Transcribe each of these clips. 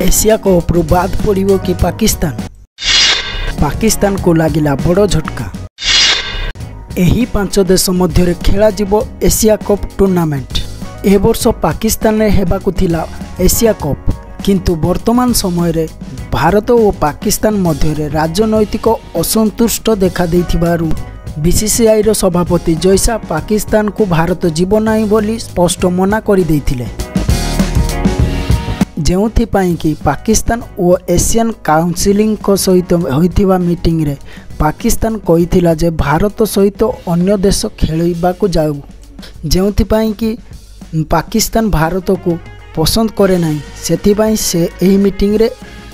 Asia କପ୍ରୁ ବାଦ୍ ପଡ଼ିବ କି ପାକିସ୍ତାନ? ପାକିସ୍ତାନକୁ ଲାଗିଲା ବଡ଼ ଝଟକା। ଏହି 5 ଦେଶ ମଧ୍ୟରେ ଖେଳାଯିବ ଏସିଆ କପ୍ ଟୁର୍ଣ୍ଣାମେଣ୍ଟ। ଏ ବର୍ଷ ପାକିସ୍ତାନରେ ହେବାକୁ ଥିଲା ଏସିଆ କପ୍, କିନ୍ତୁ ବର୍ତ୍ତମାନ ସମୟରେ ଭାରତ ଓ ପାକିସ୍ତାନ ମଧ୍ୟରେ ରାଜନୈତିକ ଅସନ୍ତୁଷ୍ଟ ଦେଖାଦେଇଥିବାରୁ ବିସିସିଆଇର ସଭାପତି ଜୟ ଶାହ ପାକିସ୍ତାନକୁ ଭାରତ ଯିବ ନାହିଁ ବୋଲି ସ୍ପଷ୍ଟ ମନା କରିଦେଇଥିଲେ। ଯେଉଁଥିପାଇଁ କି ପାକିସ୍ତାନ ଓ ଏସିଆନ୍ କାଉନସିଲଙ୍କ ସହିତ ହୋଇଥିବା ମିଟିଂରେ ପାକିସ୍ତାନ କହିଥିଲା ଯେ ଭାରତ ସହିତ ଅନ୍ୟ ଦେଶ ଖେଳିବାକୁ ଯାଉ। ଯେଉଁଥିପାଇଁ କି ପାକିସ୍ତାନ ଭାରତକୁ ପସନ୍ଦ କରେ ନାହିଁ, ସେଥିପାଇଁ ସେ ଏହି ମିଟିଂରେ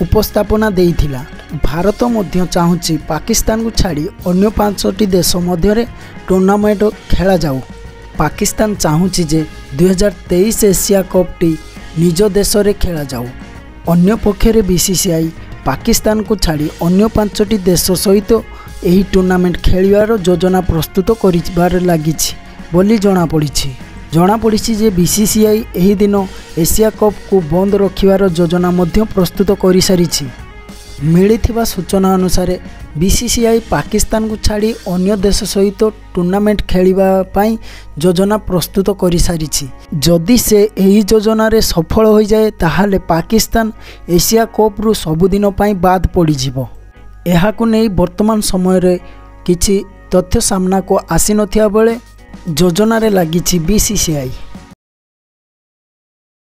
ଉପସ୍ଥାପନା ଦେଇଥିଲା। ଭାରତ ମଧ୍ୟ ଚାହୁଁଛି ପାକିସ୍ତାନକୁ ଛାଡ଼ି ଅନ୍ୟ 5ଟି ଦେଶ ମଧ୍ୟରେ ଟୁର୍ଣ୍ଣାମେଣ୍ଟ ଖେଳାଯାଉ। ପାକିସ୍ତାନ ଚାହୁଁଛି ଯେ 2023 ଏସିଆ କପ୍ଟି ନିଜ ଦେଶରେ ଖେଳାଯାଉ। ଅନ୍ୟପକ୍ଷରେ ବିସିସିଆଇ ପାକିସ୍ତାନକୁ ଛାଡ଼ି ଅନ୍ୟ 5ଟି ଦେଶ ସହିତ ଏହି ଟୁର୍ଣ୍ଣାମେଣ୍ଟ ଖେଳିବାର ଯୋଜନା ପ୍ରସ୍ତୁତ କରିବାରେ ଲାଗିଛି ବୋଲି ଜଣାପଡ଼ିଛି। ଜଣାପଡ଼ିଛି ଯେ ବିସିସିଆଇ ଏହି ଦିନ ଏସିଆ କପ୍କୁ ବନ୍ଦ ରଖିବାର ଯୋଜନା ମଧ୍ୟ ପ୍ରସ୍ତୁତ କରିସାରିଛି। ମିଳିଥିବା ସୂଚନା ଅନୁସାରେ ବିସିସିଆଇ ପାକିସ୍ତାନକୁ ଛାଡ଼ି ଅନ୍ୟ ଦେଶ ସହିତ ଟୁର୍ଣ୍ଣାମେଣ୍ଟ ଖେଳିବା ପାଇଁ ଯୋଜନା ପ୍ରସ୍ତୁତ କରିସାରିଛି। ଯଦି ସେ ଏହି ଯୋଜନାରେ ସଫଳ ହୋଇଯାଏ, ତାହେଲେ ପାକିସ୍ତାନ ଏସିଆ କପ୍ରୁ ସବୁଦିନ ପାଇଁ ବାଦ୍ ପଡ଼ିଯିବ। ଏହାକୁ ନେଇ ବର୍ତ୍ତମାନ ସମୟରେ କିଛି ତଥ୍ୟ ସାମ୍ନାକୁ ଆସିନଥିବା ବେଳେ ଯୋଜନାରେ ଲାଗିଛି ବିସିସିଆଇ।